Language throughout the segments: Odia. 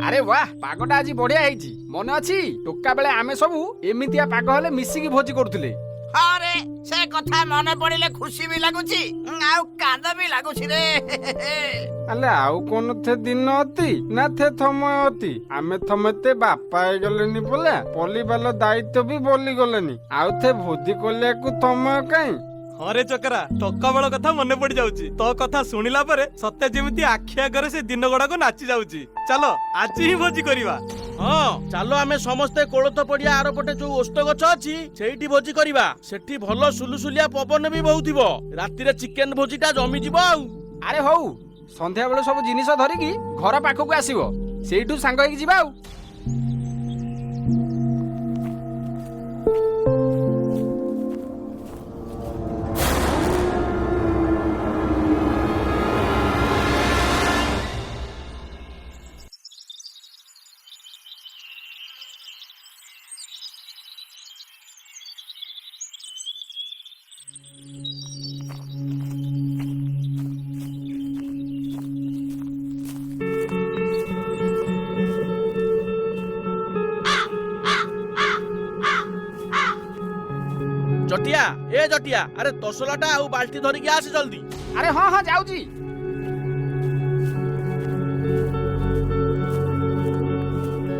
ଆରେ ବାଃ, ପାଗଟା ଆଜି ବଢିଆ ହେଇଛି। ମନେ ଅଛି, ଟୋକା ବେଳେ ଆମେ ସବୁ ଏମିତିଆ ପାଗ ହେଲେ ମିଶିକି ଭୋଜି କରୁଥିଲେ। ହଁ ରେ, ସେ କଥା ମନେ ପଡିଲେ ଖୁସି ବି ଲାଗୁଛି ଆଉ କାନ୍ଦ ବି ଲାଗୁଛି ରେ। ଆଲେ, ଆଉ କଣ ଥେ ଦିନ ଅତି ନା ଥେ ସମୟ ଅତି? ଆମେ ଥମେତେ ବାପା ହେଇଗଲେନି ପଲା, ପଲିବାଲ ଦାୟିତ୍ୱ ବି ବଲି ଗଲେନି, ଆଉ ଥେ ଭୋଜି କଲିବାକୁ ସମୟ କାଇଁ? ହଁ ରେ ଚକରା, ଟୋକା ବେଳ କଥା ମନେ ପଡି ଯାଉଛି। ତୋ କଥା ଶୁଣିଲା ପରେ ସତେ ଯେମିତି ଆଖି ଆଗରେ ସେ ଦିନ ଗୁଡାକ ନାଚି ଯାଉଛି। ଚାଲ, ଆଜି ହିଁ ଭୋଜି କରିବା। ହଁ ଚାଲ, ଆମେ ସମସ୍ତେ କୋଳଥ ପଡିଆ ଆରପଟେ ଯୋଉ ଓସ୍ତ ଗଛ ଅଛି, ସେଇଠି ଭୋଜି କରିବା। ସେଠି ଭଲ ସୁଲୁସୁଲିଆ ପବନ ବି ବହୁଥିବ। ରାତିରେ ଚିକେନ ଭୋଜିଟା ଜମିଯିବ ଆଉ। ଆରେ ହଉ, ସନ୍ଧ୍ୟା ବେଳୁ ସବୁ ଜିନିଷ ଧରିକି ଘର ପାଖକୁ ଆସିବ, ସେଇଠୁ ସାଙ୍ଗ ହେଇକି ଯିବା ଆଉ। ଜଟିଆ, ଏ ଜଟିଆ, ଆରେ ତସଲାଟା ଆଉ ବାଲ୍ଟି ଧରିକି ଆସେ ଜଲ୍ଦି। ଆରେ ହଁ ହଁ, ଯାଉଛି।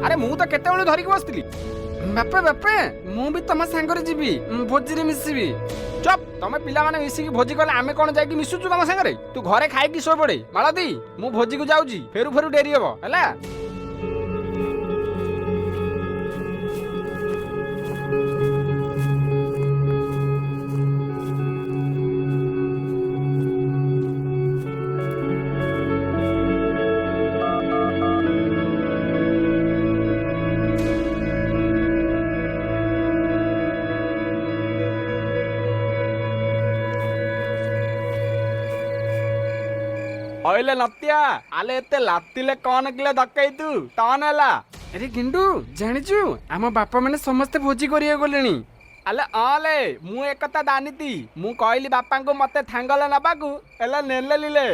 ଆରେ ମୁଁ ତ କେତେବେଳୁ ଧରିକି ବସିଥିଲି। ବାପା ବାପା, ମୁଁ ବି ତମ ସାଙ୍ଗରେ ଯିବି, ଭୋଜିରେ ମିଶିବି। ଚପ୍, ତମେ ପିଲାମାନେ ମିଶିକି ଭୋଜି କଲେ ଆମେ କଣ ଯାଇକି ମିଶୁଛୁ ତମ ସାଙ୍ଗରେ? ତୁ ଘରେ ଖାଇକି ଶୋଇପଡେ। ମାଳତୀ, ମୁଁ ଭୋଜିକୁ ଯାଉଛି, ଫେରୁ ଫେରୁ ଡେରି ହବ, ହେଲା? ହଇଲେ ନତିଆ, ଆଲେ ଏତେ ଲାତିଲେ କଣ କିଲେ ଦକେଇ ତୁ ତନ ହେଲା? ଆରେ ଗିଣ୍ଡୁ, ଜାଣିଛୁ, ଆମ ବାପା ମାନେ ସମସ୍ତେ ଭୋଜି କରିବାକୁ ଗଲେଣି। ଆଲେ ଅଲେ, ମୁଁ ଏକଥା ଜାଣିତି। ମୁଁ କହିଲି ବାପାଙ୍କୁ ମତେ ଥାଙ୍ଗଲେ ନବାକୁ, ହେଲେ ନେଲେଲିଲେ।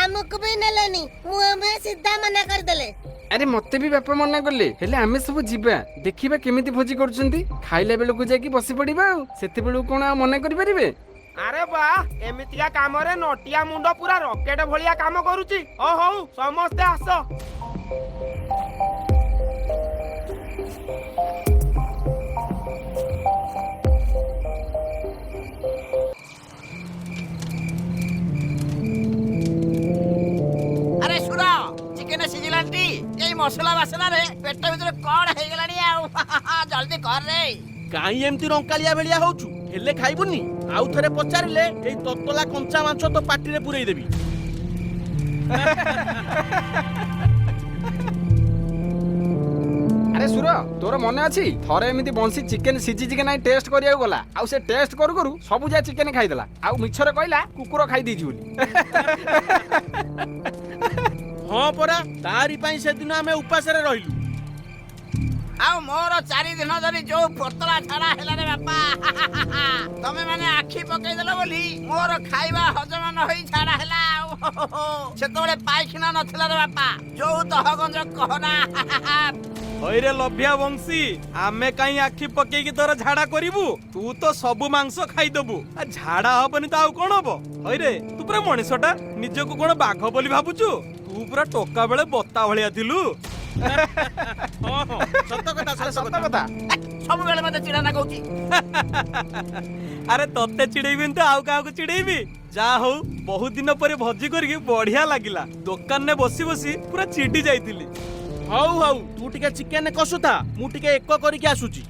ଆମକୁ ବି ନେଲେନି, ମୁହଁ ମୁହଁ ସିଧା ମନା କରିଦେଲେ। ଆରେ ମତେ ବି ବାପା ମନା କଲେ, ହେଲେ ଆମେ ସବୁ ଯିବା, ଦେଖିବା କେମିତି ଭୋଜି କରୁଛନ୍ତି। ଖାଇଲା ବେଳକୁ ଯାଇକି ବସି ପଡିବା, ଆଉ ସେତେବେଳକୁ କଣ ଆଉ ମନା କରିପାରିବେ? ଆରେ ବା, ଏମିତିକା କାମରେ ନଟିଆ ମୁଣ୍ଡ ପୁରା ରକେଟ ଭଳିଆ କାମ କରୁଛି। ଓ ହଉ, ସମସ୍ତେ ଆସ। ଆରେ ସୁର, ଚିକେନ ସିଝିଲାଣି? ଏଇ ମସଲା ବାସନାରେ ପେଟ ଭିତରେ କଣ ହେଇଗଲାଣି ଆଉ। ଜଲ୍ଦି କର ରେ। କାହିଁ ଏମିତି ରଙ୍କାଳିଆ ଭଳିଆ ହଉଛୁ? ହେଲେ ଖାଇବୁନି? ଆଉ ଥରେ ପଚାରିଲେ ଏଇ ତତଲା କଞ୍ଚା ମାଂସ ତୋ ପାଟିରେ ପୁରେଇ ଦେବି। ଆରେ ସୁର, ତୋର ମନେ ଅଛି, ଥରେ ଏମିତି ବଂଶୀ ଚିକେନ ସିଝିଛି କି ନାଇଁ ଟେଷ୍ଟ କରିବାକୁ ଗଲା, ଆଉ ସେ ଟେଷ୍ଟ କରୁ କରୁ ସବୁ ଯାଏ ଚିକେନ ଖାଇଦେଲା, ଆଉ ମିଛରେ କହିଲା କୁକୁର ଖାଇ ଦେଇଛି ବୋଲି। ହଁ ପରା, ତାରି ପାଇଁ ସେଦିନ ଆମେ ଉପାସରେ ରହିଲୁ। ଆଉ ମୋର 4 ଦିନ ଧରି ଯୋଉ ପତଳା ଝାଡା ହେଲା ରେ ବାପା, ତମେ ମାନେ ଆଖି ପକେଇଦେଲ ବୋଲି ମୋର ଖାଇବା ହଜମ ନ ହେଇ ଝାଡା ହେଲା। ଆଉ ସେତେବେଳେ ପାଇଖାନା ନଥିଲା ରେ ବାପା, ଯୋଉ ଦହଗଞ୍ଜ କହନା। ହଇରେ ଲଭିଆ ବଂଶୀ, ଆମେ କାହିଁ ଆଖି ପକେଇକି ତୋର ଝାଡା କରିବୁ? ତୁ ତ ସବୁ ମାଂସ ଖାଇଦବୁ, ଆ ଝାଡା ହବନି ତ ଆଉ କଣ ହବ? ହଇରେ, ତୁ ପୁରା ମଣିଷଟା, ନିଜକୁ କଣ ବାଘ ବୋଲି ଭାବୁଛୁ? ତୁ ପୁରା ଟୋକା ବେଳେ ବତା ଭଳିଆ ଥିଲୁ। ହଁ ହଁ, ସତ କଥା। ଆରେ ସତ ସତ କଥା। କଥା। ସବୁବେଳେ ମତେ ଚିଡାନା କହୁଛି। ଆରେ ତତେ ଚିଡେଇବିନି ତ ଆଉ କାହାକୁ ଚିଡେଇବି? ଯା ହଉ, ବହୁତ ଦିନ ପରେ ଭୋଜି କରିକି ବଢିଆ ଲାଗିଲା। ଦୋକାନରେ ବସି ବସି ପୁରା ଚିଡି ଯାଇଥିଲି। ହଉ ହଉ, ତୁ ଟିକେ ଚିକେନ କଷୁଥା, ମୁଁ ଟିକେ ଏକ କରିକି ଆସୁଛି।